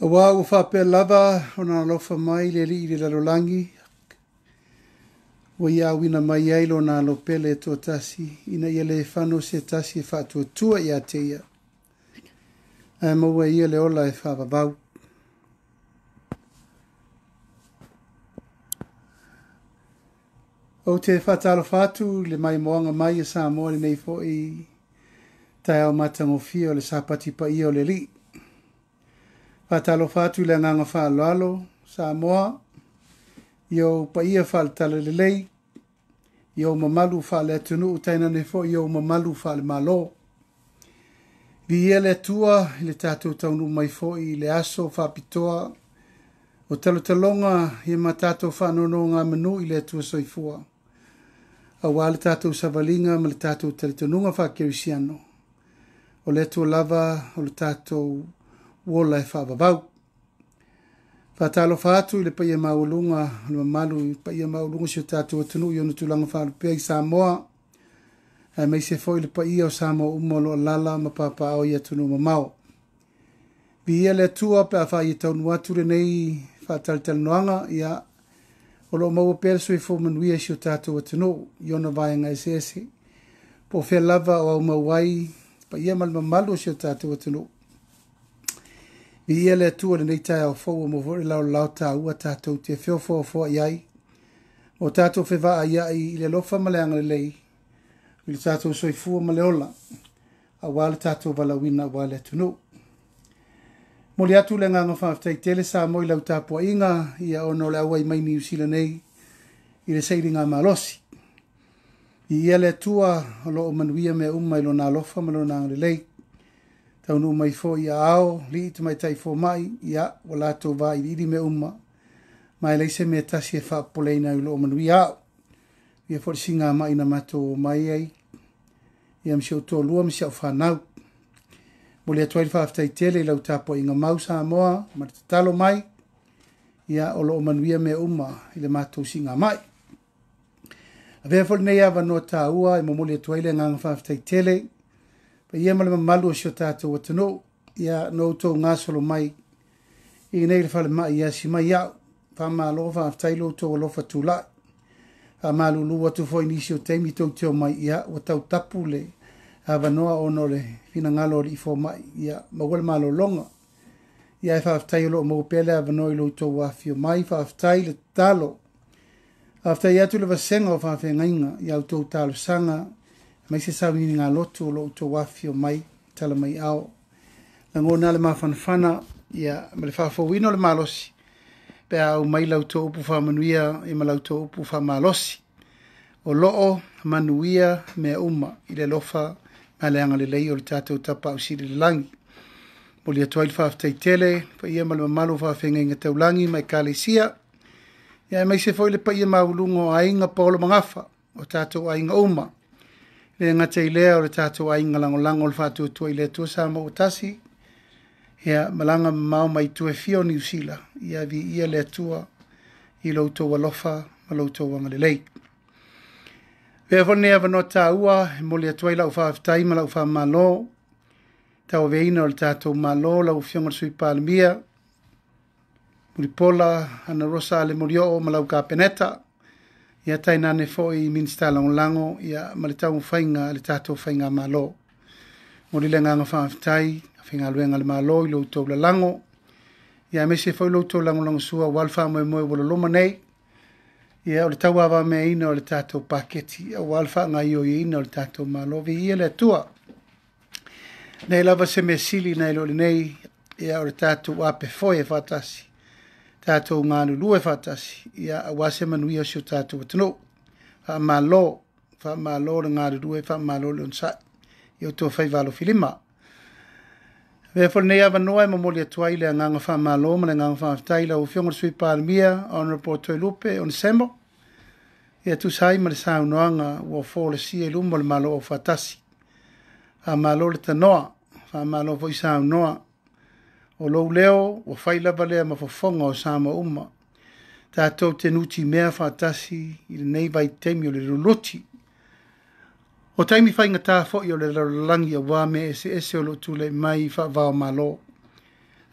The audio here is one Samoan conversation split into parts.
Aua ua faapea lava ona alofa mai le Alii i le lalolagi, ua ia auina mai ai lona alo pele e toatasi, ina ia le fano se tasi e faatuatua ia te ia, ae maua e ia le ola e faavavau. Ou te faatalofa atu i le maimoaga mai a Samoa i lenei foi taeao matagofie o le Sapati paia o le Alii. Faatalofa atu i le agaga faaaloalo Samoa, i ou paia faale-talalelei, i ou mamalu faale-atunuu, tainane foi i ou mamalu faale-Malo. Viia le Atua i le tatou taunuu mai foi i le aso faapitoa o talotaloga ia ma tatou faanonogamanu i le Atua Soifua, aua le tatou savaliga ma le tatou talitonuga faakerisiano, o le Atua lava o le tatou ola e faavavau. Faatalofa atu i le paia maualuga o le mamalu i le paia maualuga o si o tatou atunuu i ona tulaga faalupea i Samoa, aemaise foi le paia o Samoa uma o lo o alaala ma papaaao i atunuu mamao. Viia le Atua pe a faaia taunuu atu lenei faatalatalanoaga, ia o lo o maua pea le soifua manuia i si o tatou atunuu i ona vaega eseese, po o fea lava o aumau ai paia ma le mamalu o si o tatou atunuu. Viia le Atua i lenei taeao fou ua maua foi le laolao taua tatou te feofaofaoai ai, o tatou fevaaiai i le alofa ma le agalelei i le tatou soifua ma le ola, aua le tatou valaauina aua le atunuu. Momoli atu le agaga faafetai tele Samoa i lau tapuaiga, ia ona o le auai mai Niu Sila nei i le sailiga malosi. Viia le Atua o lo o manuia mea uma i lona alofa ma lona agalelei. Taunuu mai foi i aao, alii tamaitai fomai, ia ua latou vailiili mea uma, ma e leai se mea tasi e faapopoleina ai o lo o manuia au. Ia foi le siigamai na matou omai ai, ia ma si ou toalua ma si au fanau. Momoli atu ai le faafetai tele i lau tapuaiga mau Samoa ma le tatalo mai, ia o lo o manuia mea uma i le matou siigamai. Avea foi lenei avanoa taua e momoli atu ai le agaga faafetai tele, paia ma le mamalu o si o tatou atunuu, ia na outou gasolo mai i nei le falemai e asi mai au. Faamalo faafetai lo outou alofa tulai. Faamalulu atu foi i nisi o taimi tou te omai, ia ua tau tapu le avanoa ona o le finagalo o alii fomai, ia maua le malologa. Ia ae faafetai o lo o maua pea le avanoa i lo outou afifio mai, faafetai le tatalo. Faafetai atu le vasega o faafeagaiga i a outou talosaga, aemaise sauniuniga lotu o lo o outou afifio mai, tala mai ao. Lagona le mafanafana ia, ma le faafouina o le malosi, pe a aumai la outou upu faamanuia ma la outou upu faamalosi. O lo o manuia mea uma i le alofa ma le agalelei o le tatou Tapaau Sili i le lagi. Momoli atu ai le faafetai tele, paia ma le mamalu o faafeagaiga taulagi ma ekalesia, ia aemaise foi le paia maualuga o aiga paolo magafa, o tatou aiga uma. Le gata i lea o le tatou aiga lagolago o le faatuatua i le Atua Samoa ua tasi, ia malaga mamao mai tua e fia o Niu Sila, ia viia le Atua i lo outou alofa ma lo outou agalelei. Avea foi lenei avanoa taua e momoli atu ai lau faafetai ma lau faamalo, tauaveina o le tatou Malo, lau Afioga i le Sui Palemia, Mulipola Anarosa Ale Molioo ma lau Kapeneta, ia tainane foi Minisita Lagolago, ia ma le taumafaiga a le tatou Faigamalo. Momoli le agaga faafetai faigaluega a le Malo i lo outou lalago, ia aemaise foi lo outou lagolagosua aua le faamoemoe ua loloma nei, ia o le tauavameaina o le tatou paketi, aua le faagaoioiina o le tatou Malo. Viia le Atua. Nei lava se mea sili nai lo lenei, ia o le tatou apefoe faatasi, tatou galulue faatasi, ia aua se manuia o si o tatou atunuu. Faamalo, faamalo le galulue, faamalo le onosai i outou faiva alofilima. Avea foi lenei avanoa e momoli atu ai le agaga faamalo ma le agaga faafetai i lau Afioga i le Sui Palemia, Honourable Toelupe Onesemo, ia tusa ai ma le saunoaga ua folasia i luma o le Malo Aufaatasi. Faamalo le tanoa, faamalo foi saunoa. O lou leo ua fai lava lea ma fofoga o Samoa uma. Tatou te nutimea faatasi i lenei vaitaimi o le luluti. O taimi faigata foi o le lalolagi aua mea eseese o lo o tulai mai faava o Malo.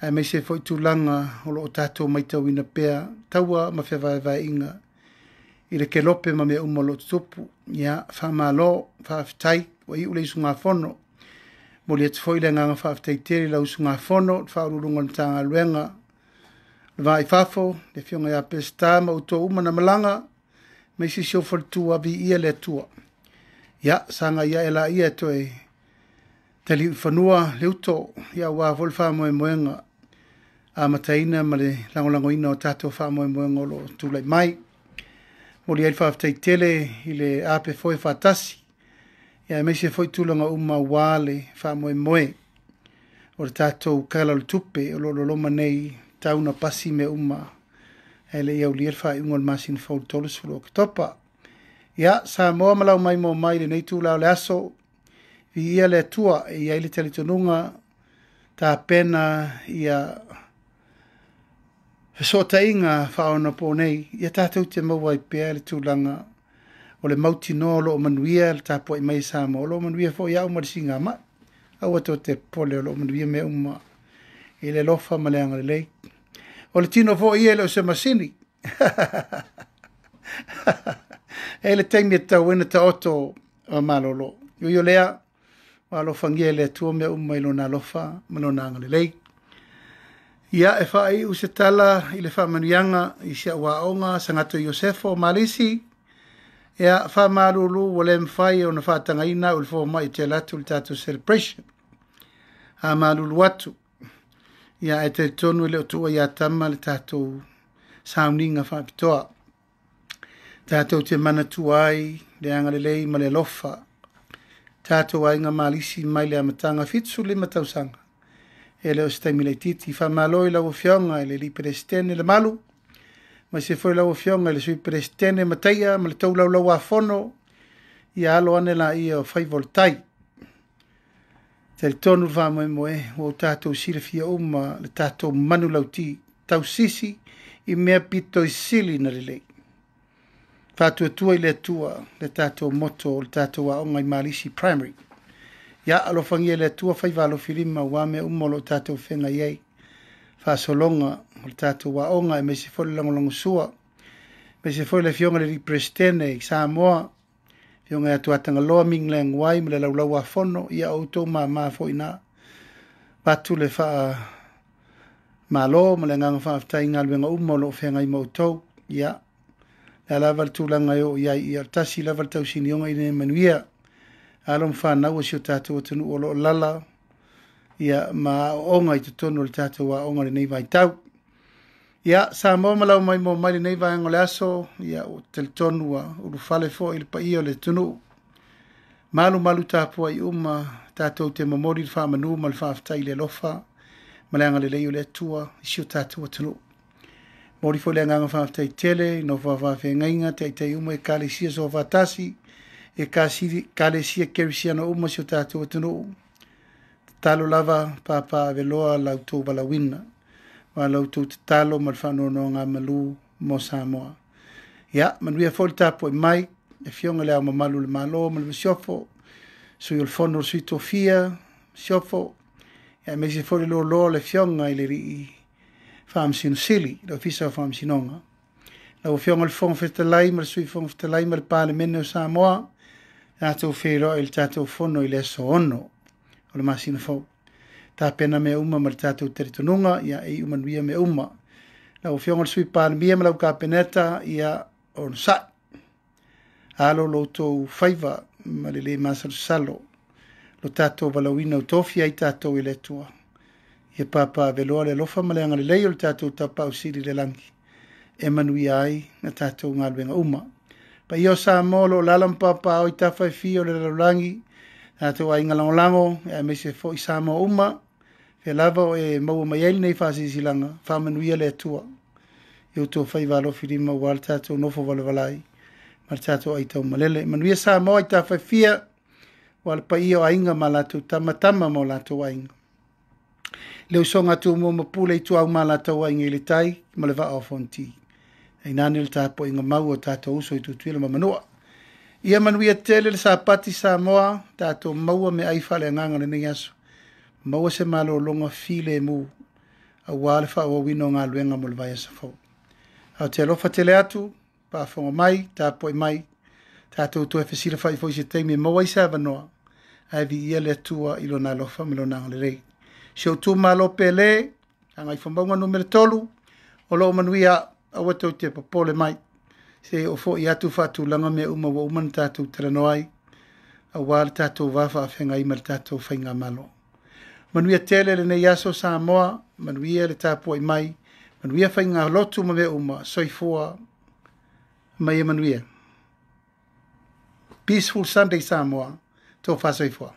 Aemaise foi tulaga o loo tatou matauina pea taua ma fevaevaeaiga i le kelope ma mea uma o loo tutupu. Ia faamalo, faafetai ua iu le usugafono. Momoli atu foi le agaga faafetai tele i lau usugafono, le Faauluuluga o le Matagaluega le Va i Fafo, le Afioga ia Peseta ma outou uma na malaga, aemaise si ou faletua, viia le Atua. Ia sagai ae laia e toe taliu i fanua le uto, ia aua foi le faamoemoega amataina ma le lagolagoina o tatou faamoemoega o loo tulai mai. Momoli ai le faafetai tele i le ape foe faatasi, ia aemaise foi tulaga uma aua le faamoemoe o le tatou Tala o le Tupe o lo o loloma nei tau na pasi mea uma ae le i aulia le faaiuga o le masina fou 30 o Oketopa. Ia Samoa ma lau maimoa mai i lenei itula o le aso, viia le Atua. E i ai le talitonuga tapena ia fesootaiga faaonaponei, ia tatou te maua ai pea le tulaga o le mautinoa o loo manuia le tapuai mai Samoa, o loo manuia foi au ma le sigamai. Aua tou te popole, o loo manuia mea uma i le alofa ma le agalelei. O le tino foi ia e le o se masini. E le taimi e tatau ai ona taoto o malolo. Ui o lea, ua alofagia e le Atua mea uma i lona alofa ma lona agalelei. Ia e faaiu se tala i le faamanuiaga i si au aoga Sagato Iosefo Malisi. Ia faamalulu ua le mafai ona faatagaina au i le fomai te alu atu le tatou celebration. A malulu atu. Ia ae talitonu e le o tuua ia tama le tatou sauniga faapitoa. Tatou te manatua ai le agalelei ma le alofa. Tatou aiga Malisi mai le amataga 75 tausaga. E le o se taimi laitiiti. Faamalo i lau Afioga i le alii Peresetene Lemalu, aemaise foi lau Afioga i le Sui Peresetene Mataia ma le tou laulauafono. Ia alo ane laia o faiva o le tai. Talitonu le faamoemoe ua tatou silafia uma le tatou manulauti tausisi i mea pito i sili na lelei. Faatuatua i le Atua le tatou moto o le tatou aoga i Malisi Primary. Ia alofagia le Atua faiva alofilima aua mea uma o lo o tatou feagai ai. Faasologa o le tatou aoga aemaise foi le lagolagosua, aemaise foi le Afioga i le Peresetene i Samoa, Afioga ia Tuatagaloa Ming Leng Wai ma le laulauafono, ia outou mama foi na. Avatu le faamalo ma le agaga faafetai i galuega uma o lo o feagai ma outou. Ia, le a lava le tulaga e oo i ai, ia tasi lava le tausinioga ina ia manuia alo ma fanau o si o tatou atunuu o lo o lala ia ma aooga i totonu o le tatou aoga i lenei vaitau. Ia, Samoa ma lau maimoa mai lenei vaega o le aso, ia ua talitonu ua ulufale foi le paia o le atunuu. Malumalu tapuai uma, tatou te momoli le faamanu ma le faafetai i le alofa ma le agalelei o le Atua i si o tatou atunuu. Momoli foi le agaga faafetai tele i nofo a faafeagaiga, taitai uma ekalesia soofaatasi, ekalesia kerisiano uma si o tatou atunuu. Tatalo lava papa aveloa la outou valaauina, ma la outou tatalo ma le faanonogamanu mo Samoa. Ia, manuia foi le tapuai mai, le Afioga i le Ao Mamalu o le Malo ma le Masiofo, Sui o le Fono o Sui Tofia, Masiofo, aemaise foi le loaloa o le Afioga i le Alii Faamasino Sili, le Ofisa o Faamasinoga. Lau Afioga i le Fofoga Fetalai ma le Sui Fofoga Fetalai ma le Palemene o Samoa, tatou feiloai i le tatou fono i le aso 6 o le masina fou. Tapena mea uma ma le tatou talitonuga, ia e iu manuia mea uma. Lau Afioga i le Sui Palemia ma lau Kapeneta, ia onosai. Alo lo outou faiva ma le le masalosalo, lo tatou valaauina o tofia ai tatou e le Atua. Ia papa aveloa le alofa ma le agalelei o le tatou Tapaau Sili i le lagi, e manuia ai na tatou galuega uma. Paia o Samoa o lo o lala ma papaaao i tafa e fia o le lalolagi, tatou aiga lagolago, aemaise foi Samoa uma, fea lava o e maua mai ai lenei faasilasilaga, faamanuia le Atua i outou faiva alofilima aua le tatou nofo valavala ai ma le tatou aitaumalele. Manuia Samoa i tafa e fia, aua le paia o aiga ma latou tama, tama ma o latou aiga. Le usoga a Tumua ma Pule i Ituau ma latou aiga i le tai ma le vaa o Fonoti. Tainane le tapuaiga mau o tatou uso i Tutuila ma Manua. Ia manuia tele le Sapati Samoa, tatou maua meaai faaleagaga o lenei aso. Maua se malologa filemu. Auā le faaauauina o galuega mo le vaiaso fou. Ae ou te alofa tele atu, faafofoga mai, tapuai mai, tatou toe fesilafai foi i se taimi e maua ai se avanoa, ae viia le Atua i Lona alofa ma Lona agalelei. Si ou itumalo pele, Gagaifomauga Nu.3, o lo o manuia, aua tou te popole mai. Se i ou foi atu faatulaga mea uma ua uma ona tatou talanoa ai, aua le tatou va faafeagai ma le tatou Faigamalo. Manuia tele lenei aso Samoa, manuia le tapuai mai, manuia faigalotu ma mea uma, soifua ma ia manuia. Peaceful Sunday Samoa, tofa soifua.